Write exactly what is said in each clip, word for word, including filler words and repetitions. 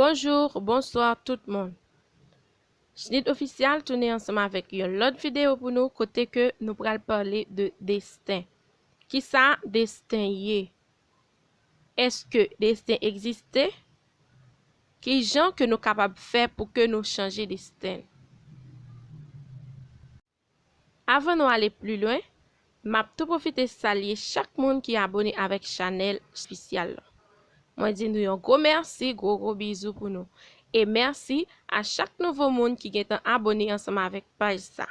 Bonjou, bonswa tout moun. Chnid Ofisyal tounen ansanm avèk yon lòt videyo pou nou kote ke nou pral pale de desten. Kisa desten ye? Èske desten egziste? Kijan ke nou kapab fè pou ke nou chanje desten? Avan nou ale pli lwen, m ap tou pwofite salye chak moun ki abone avèk chanèl ofisyal la. Mwen di nou yon gwo mèsi, gwo gwo bizou pou nou. E mèsi a chak nouvo moun ki gentan abone ansanm avèk paj sa.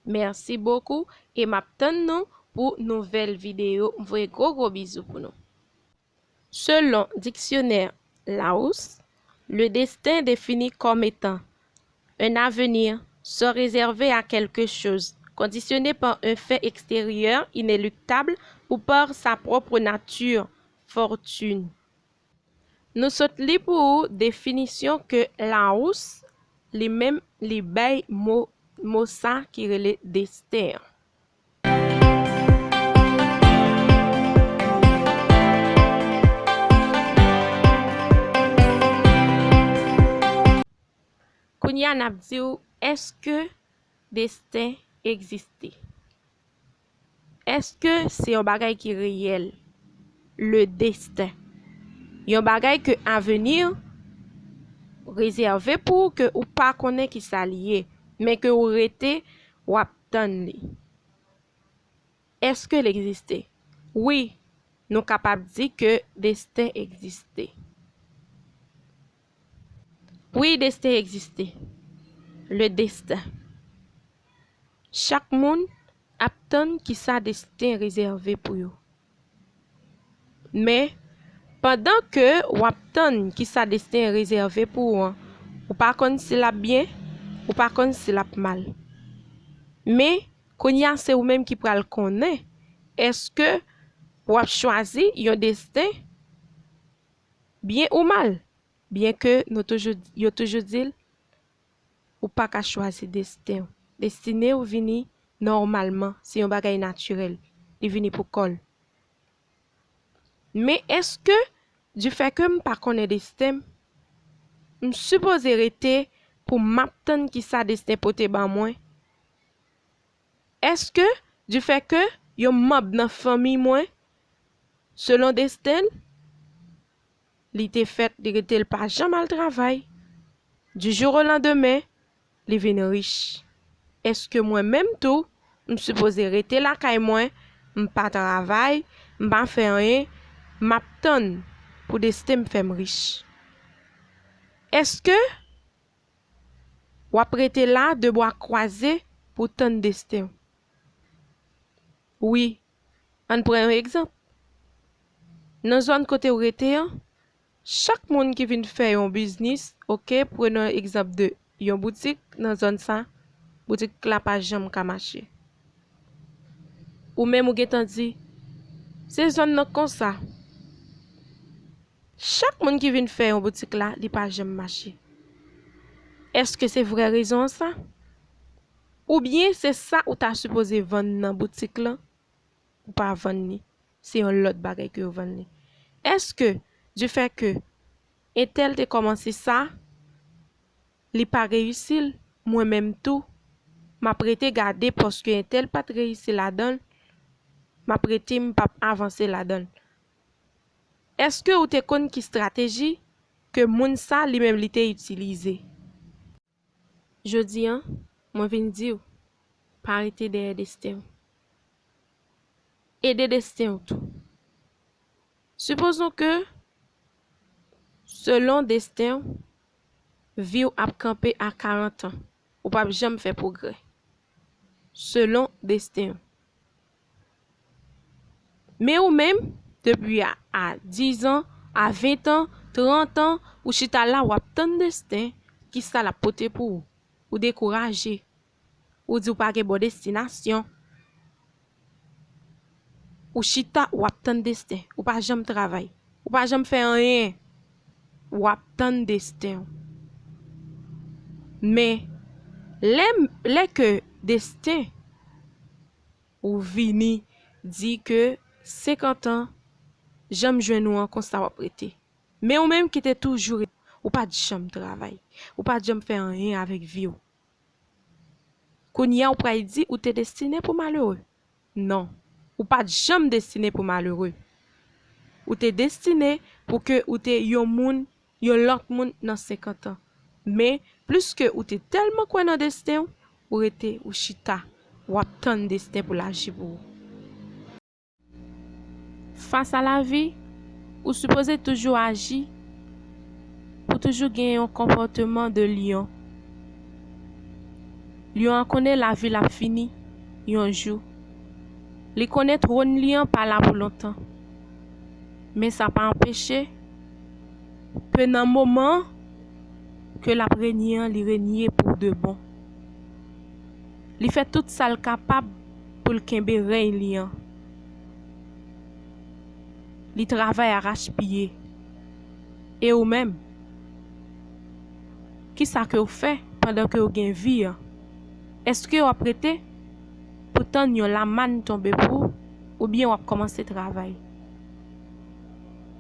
Mèsi bokou e m ap tann nou pou nouvèl videyo. M voye gwo gwo bizou pou nou. Selon diksyonè Larousse, le destin défini comme étant un avenir soit réservé à quelque chose, conditionné par un fait extérieur inéluctable ou par sa propre nature, fortune. Nou sot li pou ou definisyon ke Larousse li menm li bay mo, mo sa ki rele desten an. Kounye a n ap di w, èske desten egziste? Èske se yon bagay ki reyèl? Le destin. Yon bagay ke avenir rezève pou ou, ke ou pa konnen kisa li ye, men ke ou rete, w ap tann li. Èske l egziste? Wi, nou kapab di ke desten egziste. Wi, desten egziste. Le destin. Chak moun ap tann kisa desten rezève pou yo. Men, pandan ke w ap tann kisa desten rezève pou ou an, ou pa konn si l ap byen, ou pa konn si l ap mal. Men, kounye a se ou menm ki pral konnen èske w ap chwazi yon desten byen ou mal. Byen ke nou toujou, yo toujou di l, ou pa ka chwazi desten w. Destine w vini nòmalman, se yon bagay natirèl. Li vini pou kò l. Men èske, difè ke m pa konnen desten m, m sipoze rete pou m ap tann kisa desten pote ban mwen? Èske, difè ke yon manm nan fanmi mwen, selon desten l, li te fèt, li rete, l pa janm al travay. Du jour au lendemain, li vin rich. Èske mwen menm tou, m sipoze rete lakay mwen, m pa travay, m pa fè anyen, m ap tann pou desten m fè m rich? Èske w ap rete la, de bra kwaze, pou w tann desten w? Wi, ann pran yon egzanp. Nan zòn kote w rete an, chak moun ki vin fè yon biznis, oke, prenons egzanp de yon boutik nan zòn sa, boutik la pa janm ka mache. Ou menm ou gentan di, se zòn nan konsa. Chak moun ki vin fè yon boutik la, li pa janm mache. Èske se vrè rezon an sa? Oubyen se sa ou ta sipoze vann nan boutik lan, ou pa vann li? Se yon lòt bagay ke yo vann li. Èske, difè ke entèl te kòmanse sa, li pa reyisi l, mwen menm tou, m ap rete gade paske entèl pa t reyisi ladan l, m ap rete, m p ap avanse ladan l? Èske ou te konn ki estrateji ke moun sa li menm li te itilize? Jodi a, mwen vin di w, pa rete dèyè desten w. Ede desten w tou. Sipozon ke, selon desten w, vi w ap kanpe a karant an. Ou p ap janm fè pwogrè. Selon desten w. Men ou menm, depi a, a diz an, a ven an, trant an, ou chita la, w ap tann desten, kisa l ap pote pou ou? Ou dekouraje. Ou di w pa gen bon destinasyon. Ou chita, w ap tann desten. Ou pa janm travay. Ou pa janm fè anyen. W ap tann desten w. Men, lè, lè ke desten ou vini di ke senkant an, janm jwenn ou an, konsa w ap rete. Men ou menm ki te toujou re-, Ou pa t janm travay. Ou pa t janm fè anyen avèk vi w. Kounye a ou pral di ou te destine pou malere. Non, ou pa t janm destine pou malere. Ou te destine pou ke ou te yon moun, yon lòt moun nan senkant an. Men, pliske ou te tèlman kwè nan desten w, ou rete, ou chita, w ap tann desten pou l aji pou ou. Fas a lavi, ou sipoze toujou aji pou toujou gen yon konpòteman de lyon. Lyon an konnen lavi l ap fini yon jou. Li konnen twòn li an pa la pou lontan. Men sa pa anpeche ke nan moman ke l ap renye an, li renye pou de bon. Li fè tout sa l kapab pou l kenbe rèy li an. Li travay arachpiye. E ou menm? Kisa ke w fè pandan ke w gen vi an? Èske w ap rete pou tann yon lamàn tonbe pou ou, oubyen w ap kòmanse travay?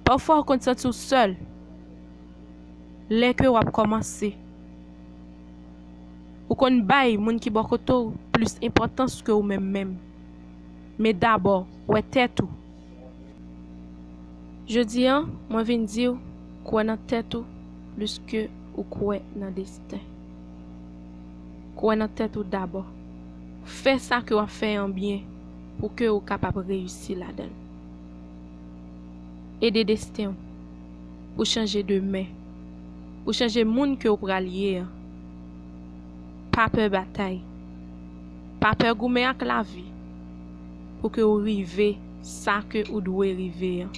Pafwa w konn santi w sèl lè ke w ap kòmanse. Ou konn bay moun ki bò kote w plis enpòtans ke ou menm menm. Men dabò, wè tèt ou. Jodi a, mwen vin di w, kwè nan tèt ou plis ke ou kwè nan desten. Kwè nan tèt ou dabò. Fè sa ke w ap fè an byen pou ke ou kapab reyisi ladan l. Ede desten w pou chanje demen, pou chanje moun ke w pral ye an. Pa pè batay. Pa pè goumen ak lavi pou ke w rive sa ke ou dwe rive an.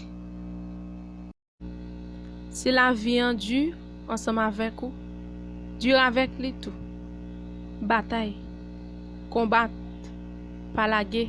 Si lavi an di ansanm avèk ou, di avèk li tou. Batay, konbat, pa lage.